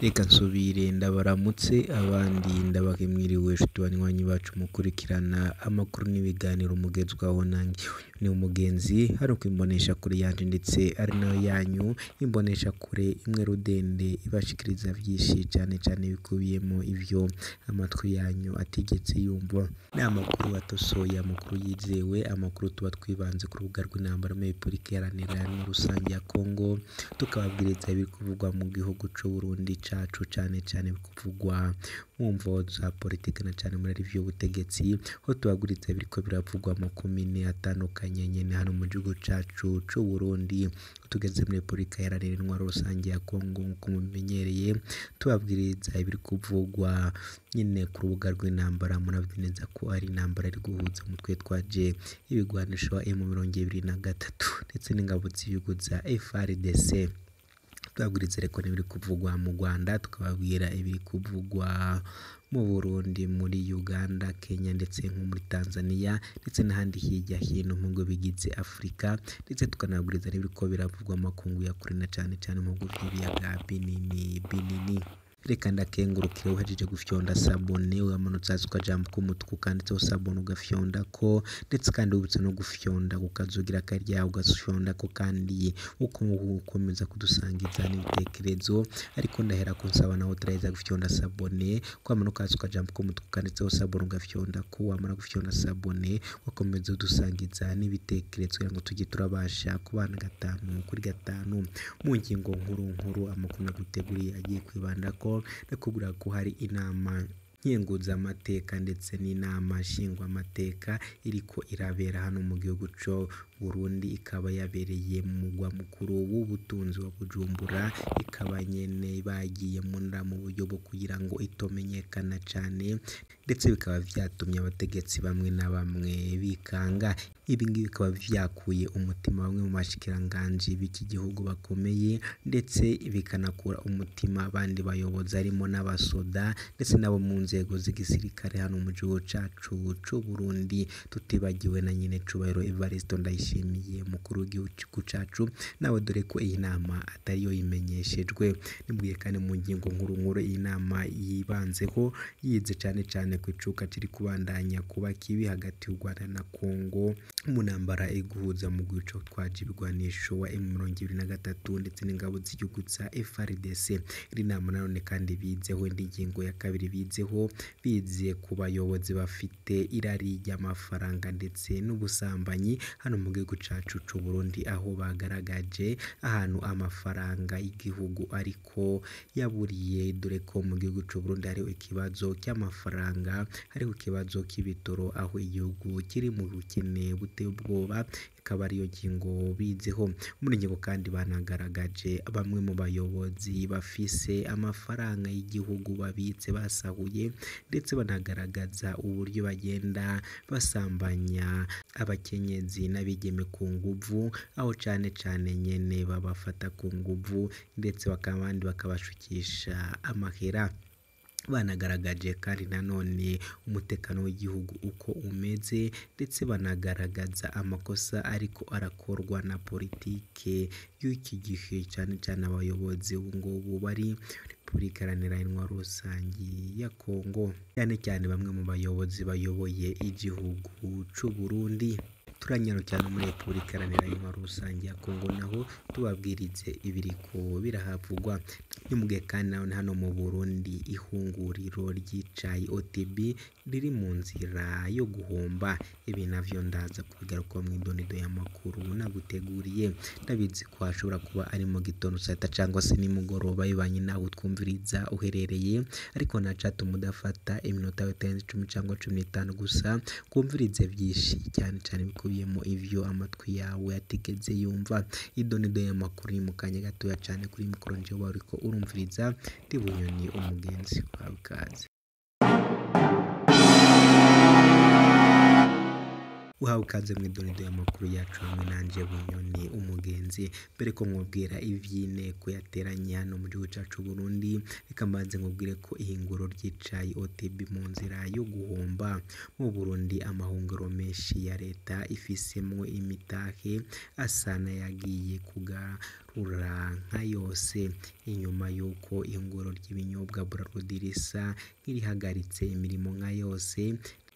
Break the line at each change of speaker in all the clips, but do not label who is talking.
Reka nsubire ndabaramutse abandi ndabahe mwiriwe nshuti banywanyi bacu mukurikirana amakuru n'ibiganiro mugezwaho nanjye ni umugenzi hano ku imboneshakure yanje ndetse ari nayo yanyu imboneshakure imwe rudende ibashikiriza vyinshi cane cane bikubiyemo ivyo amatwi yanyu atigeze yumva. Ni amakuru atosoye, amakuru yizewe, amakuru tuba twibanze ku rubuga rw'intambara muri Repubulika Iharanira Rusange ya Kongo, tukababwiriza ibiri kuvugwa mu gihugu c'Uburundi cacu cane cane bikuvugwa mu mvo za politike na cane muri vy'ubutegetsi, aho tubabwiriza ibiriko biravugwa mu komine atandukanye nyene hano mu gihugu cacu c'Uburundi. Tugeze muri Repubulika Iharanira Intwaro Rusange ya Kongo nkuko mubimenyereye, tubabwiriza ibiri kuvugwa nyene ku rubuga rw'intambara. Murabizi neza ko ari intambara iri guhuza umutwe twaje ibigwanisho wa M23 ndetse n'ingabo z'ibihugu za FARDC. Tubabwiriza reko n'ibiri kuvugwa mu Rwanda, tukababwira ibiri kuvugwa mu Burundi, muri Uganda, Kenya ndetse nko muri Tanzania ndetse n'ahandi hirya hino mu bihugu bigize Afurika, ndetse tukanababwiriza n'ibiriko biravugwa mu makungu ya kure na cane cane mu bihugu vy'ibiyaga binini binini. Reka ndakengurukire uhejeje gufyonda sabone, wamanutse hasi ukajambo k'umutuku kanditseho sabone ugafyondako, ndetse kandi wibutse no gufyonda kukazugira karya ugafyondako kandi uko ukomeza kudusangiza n'ibitekerezo. Ariko ndahera ko nsaba nawe utaraheza gufyonda sabone, kwamanuka hasi ukajambo k'umutuku kanditseho sabone ugafyondako, wamara gufyonda sabone ugakomeza udusangiza n'ibitekerezo kugira ngo tujye turabasha kubana gatanu kuri gatanu mu ngingo nkuru nkuru amakuru naguteguriye agiye kwibandako. Ndakubwira ko hari inama nkenguzamateka ndetse n'inama nshingwamateka iriko irabera hano mu gihugu co Burundi, ikaba yabereye mu mugwa mukuru w'ubutunzi wa Bujumbura, ikaba nyene bagiye mu nama mu buryo bwo kugira ngo itomenyekana cane, ndetse bikaba vyatumye abategetsi bamwe na bamwe bikanga. Ibi ngibi bikaba vyakuye umutima bamwe mu bashikiranganji b'iki gihugu bakomeye, ndetse bikanakura umutima abandi bayobozi harimo n'abasoda ndetse n'abo mu nzego z'igisirikare hano mu gihugu cacu c'Uburundi, tutibagiwe na nyene cubahiro Evariste Ndayishimiye umukuru w'igihugu cacu, nawe dore ko iyi nama atariyo yimenyeshejwe. Nibwiye kandi mu ngingo nkuru nkuru iyi nama yibanzeho, yize cane cane ku icuka kiri kubandanya kuba kibi hagati y'u Rwanda na Kongo mu ntambara iguhuza mu gico twaje ibigwanisho wa M23 ndetse n'ingabo z'igihugu za FARDC. Iri nama nanone kandi bizeho indi ngingo ya kabiri bizeho, bize ku bayobozi bafite irari ry'amafaranga ndetse n'ubusambanyi hano mu gihugu cacu c'u Burundi, aho bagaragaje ahantu amafaranga y'igihugu ariko yaburiye, dore ko mu gihugu c'u Burundi hariho ikibazo cy'amafaranga, hariho ikibazo cy'ibitoro, aho igihugu kiri mu bukene buteye ubwoba, ikaba ariyo ngingo bizeho. Muri ngingo kandi banagaragaje bamwe mu bayobozi bafise amafaranga y'igihugu babitse basahuye, ndetse banagaragaza uburyo bagenda basambanya abakenyezi n'abigeme ku nguvu, aho cane cane nyene babafata ku nguvu ndetse abandi bakabashukisha amahera. Banagaragaje kandi nanone umutekano w'igihugu uko umeze, ndetse banagaragaza amakosa ariko arakorwa na politike y'iki gihe, cane cane abayobozi ubu ngubu bari Repubulika Iharanira Intwaro Rusange ya Kongo, cyane cyane bamwe mu bayobozi bayoboye igihugu c'u Burundi. Turanyarukira no muri Repubulika Iharanira Intwaro Rusange ya Kongo naho tubabwirize ibiriko birahavugwa. Nimugihe kandi nanone hano mu Burundi ihunguriro ry'icayi OTB riri mu nzira yo guhomba. Ibi navyo ndaza kubigarukaho mw'idonido y'amakuru naguteguriye. Ndabizi ko hashobora kuba ari mu gitondo saa sita cangwa se nimugoroba bivanye naho utwumviriza uherereye, ariko ntacatuma udafata iminota itarenze 10 cangwa 15 gusa twumvirize vyinshi cyane cane bikubiyemo ivyo amatwi yawe atigeze yumva. Idonido y'amakuru ni mu kanya gatoya cane kuri mikoro njewe wariko urumviriza ndi Bunyoni umugenzi wawe ikaze. Uhawe ikaze mw'idonido y'amakuru yacu hamwe nanje Bunyoni umugenzi. Mbere ko nkubwira ivy'inteko yateranye hano mu gihugu cacu Burundi, reka mbanze nkubwire ko ihinguro ry'icayi OTB mu nzira yo guhomba. Mu Burundi amahunguro menshi ya leta ifisemwo imitahe asa n'ayagiye kugarura nka yose, inyuma y'uko ihinguro ry'ibinyobwa Brarudi risa nk'irihagaritse imirimo nka yose,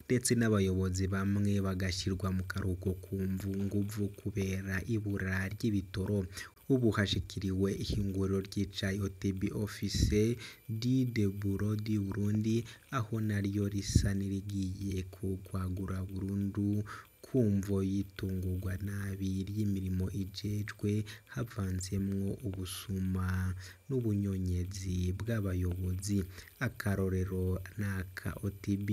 ndetse n'abayobozi bamwe bagashirwa mu karuhuko ku nguvu kubera ibura ry'ibitoro. Ubu hashikiriwe ihinguriro ry'icayi OTB Office du Bureau du Burundi, aho naryo risa n'irigiye kugwagura burundu kumvo y'itungurwa nabi ry'imirimo ijejwe, havanzemwo ubusuma n'ubunyonyezi bw'abayobozi. Akarorero n'aka OTB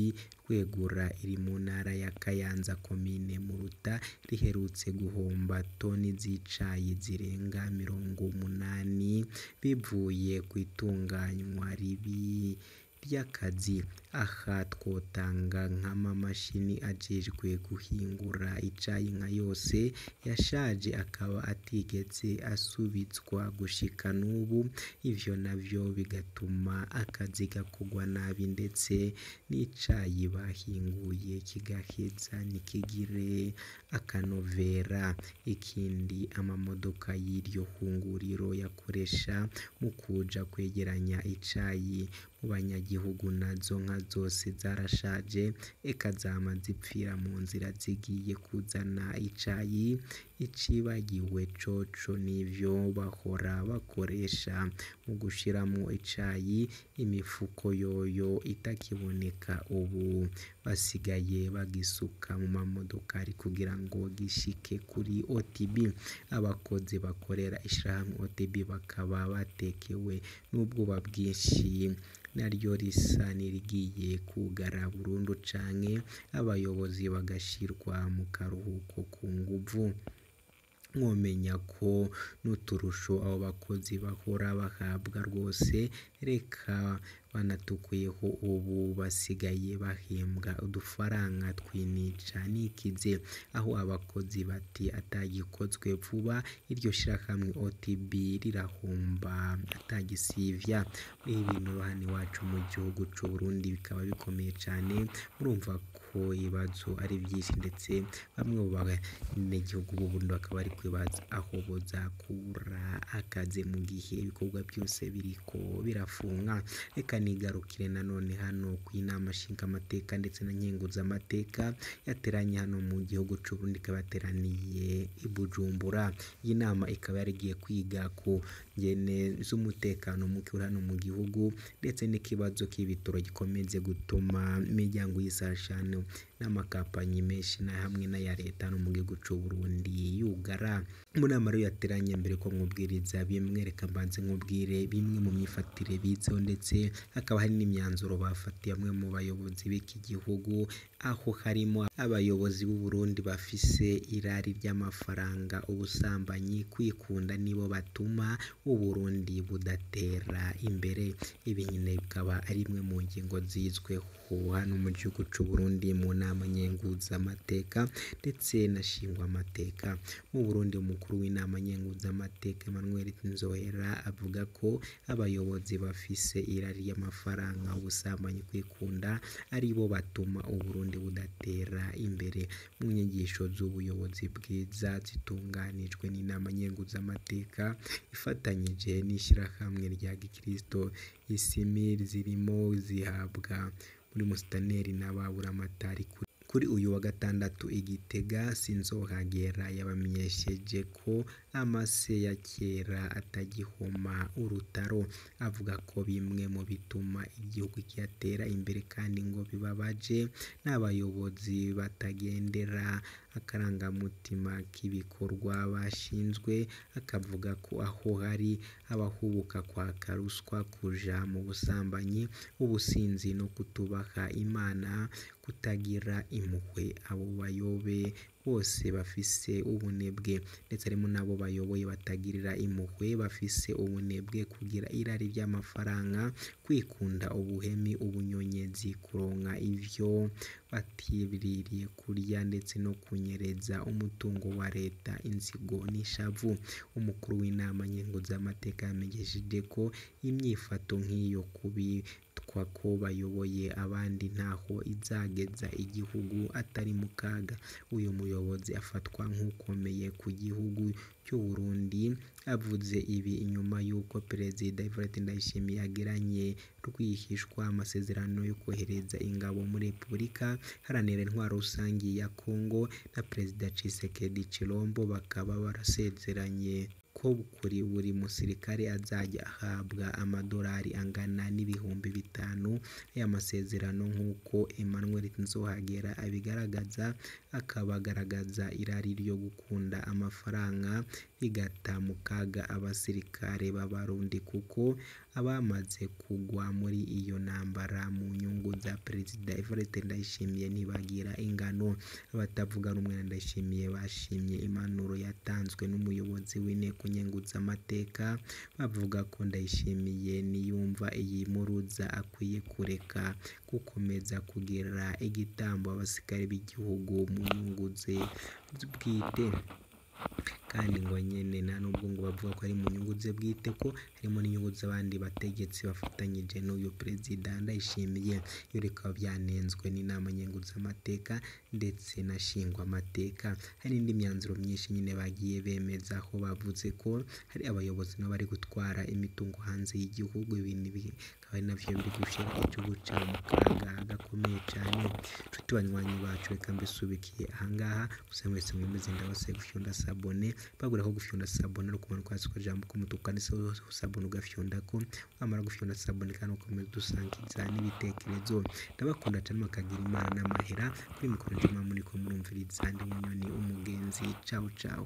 Rwegura iri mu ntara ya Kayanza komine Muruta, riherutse guhomba toni z'icayi zirenga 80 bivuye kw'itunganywa ribi ry'akazi. Aha twotanga nk'amamashini ajejwe guhingura icayi nka yose yashaje akaba atigeze asubizwa gushika n'ubu, ivyo navyo bigatuma akazi gakorwa nabi ndetse n'icayi bahinguye kigaheza ntikigire akanovera. Ikindi, amamodoka y'iryo hinguriro yakoresha mu kuja kwegeranya icayi mu banyagihugu nazo nka zose zarashaje, eka zama zipfira mu nzira zigiye kuzana icayi. Icibagiwe coco n'ivyo bahora bakoresha mu gushiramwo icayi, imifuko yoyo itakiboneka ubu basigaye bagisuka mu mamodokari kugira ngo gishike kuri OTB. Abakozi bakorera ishirahamwe OTB bakaba batekewe n'ubwoba bwinshi, naryo risa n'irigiye kugara burundu canke abayobozi bagashirwa mu karuhuko ku nguvu. Mwomenya ko n'uturusho abo bakozi bahora bahabwa rwose reka banatukuyeho, ubu basigaye bahembwa udufaranga twinica nikize, aho abakozi bati atagikozwe vuba iryo shirahamwe OTB rirahomba atagisivya. Ibintu hano iwacu mu gihugu c'Uburundi bikaba bikomeye cane, murumva ko ibibazo ari vyinshi, ndetse bamwe mu banyagihugu b'Uburundi bakaba bari kwibaza aho bozakura akazi mu gihe ibikorwa vyose biriko birafunga. Reka nigarukire nanone hano kw'inama nshingamateka ndetse na nkenguzamateka yateranye hano mu gihugu c'Uburundi, ikaba yateraniye i Bujumbura. Iyi nama ikaba yarigiye kwiga ku ngene z'umutekano muke uri hano mu gihugu, ndetse n'ikibazo c'ibitoro gikomeze gutuma imiryango y'isashano n'amakampanyi menshi na hamwe n'aya leta hano mu gihugu c'Uburundi yugara. Mu nama rero yateranye, mbere ko nkubwiriza bimwe, reka mbanze nkubwire bimwe mu myifatire bizeho, ndetse hakaba hari n'imyanzuro bafatiye bamwe mu bayobozi b'iki gihugu, aho harimo abayobozi b'u Burundi bafise irari ry'amafaranga, ubusambanyi, kwikunda, nibo batuma Uburundi budatera imbere. Ibi nyene bikaba ari imwe mu ngingo zizweho hano mu gihugu c'Uburundi mu nama nkenguzamateka ndetse na nshingwamateka. Mu Burundi, umukuru w'inama nkenguzamateka Emmanuel Nzohera avuga ko abayobozi bafise irari ry'amafaranga, ubusambanyi, kwikunda aribo batuma Uburundi budatera imbere. Mu nyigisho z'ubuyobozi bwiza zitunganijwe n'inama nkenguzamateka ifatanyije n'ishirahamwe rya gikristo Isimir, zirimo zihabwa muri Musitanteri n'ababuramatari. Kuri uyu wa gatandatu i Gitega, Sinzohagera yabamenyesheje ko amase ya kera atagihoma urutaro. Avuga ko bimwe mu bituma igihugu kidatera imbere kandi ngo bibabaje n'abayobozi batagendera akarangamutima k'ibikorwa bashinzwe, akavuga ko aho hari abahubuka kwaka ruswa, kuja mu busambanyi, ubusinzi no kutubaha Imana, kutagira impuhwe abo bayobe bose bafise ubunebwe, ndetse harimo n'abo bayoboye batagirira impuhwe bafise ubunebwe, kugira irari ry'amafaranga, kwikunda, ubuhemi, ubunyonyezi, kuronka ivyo batibwiriye kurya ndetse no kunyereza umutungo wa leta, inzigo n'ishavu. Umukuru w'inama nkenguzamateka yamenyesheje ko imyifato nk'iyo kubitwa ko bayoboye abandi ntaho izageza igihugu atari mu kaga. Uyu muyobozi afatwa nk'ukomeye ku gihugu cy'u Burundi, avuze ibi inyuma y'uko Perezida Evariste Ndayishimiye agiranye rwihishwa amasezerano yo kohereza ingabo muri Repubulika Iharanira Intwaro Rusangi ya Congo na Perezida Tshisekedi Tshilombo, bakaba barasezeranye ko kuri buri musirikare azajya ahabwa amadolari angana n'5,000. Aya masezerano nk'uko Emmanuel Nzohagera abigaragaza, akaba agaragaza irari ryo gukunda amafaranga bigata mu kaga abasirikare b'Abarundi, kuko abamaze kugwa muri iyo ntambara mu nyungu za Perezida Evariste Ndayishimiye ntibagira ingano. Abatavuga rumwe na Ndayishimiye bashimye impanuro yatanzwe n'umuyobozi w'inteko nkenguzamateka, bavuga ko Ndayishimiye niyumva iyi mpuruza akwiye kureka gukomeza kugira igitambo abasirikare b'igihugu mu nyungu ze bwite. Kandi ngo nyene nta nubwo ngo bavuga ko ari mu nyungu ze bwite, ko harimo n'inyungu z'abandi bategetsi bafatanyije n'uyu Perezida Ndayishimiye. Iyo bikaba byanenzwe n'inama nkenguzamateka ndetse na nshingwamateka. Hari n'indi myanzuro myinshi nyine bagiye bemeza, aho bavuze ko hari abayobozi nabo bari gutwara imitungo hanze y'igihugu, ibintu bikaba ari navyo biri gushira igihugu cabo mu kaga gakomeye cane. Nshuti banywanyi bacu, reka mbisubikiye ahangaha, gusa mwese mwemeze ndabasaba gufyonda sabone, bagura ko gufyonda sabone ari ukumanuka hasi ukajambo k'umutuku kanditseho sabone ugafyondako, wamara gufyonda sabone kandi ukomeza udusangiza n'ibitekerezo. Ndabakunda cane mukagira Imana n'amahera. Kuri mikoro njema muriko murumviriza ndi Munyoni umugenzi. Ciao ciao.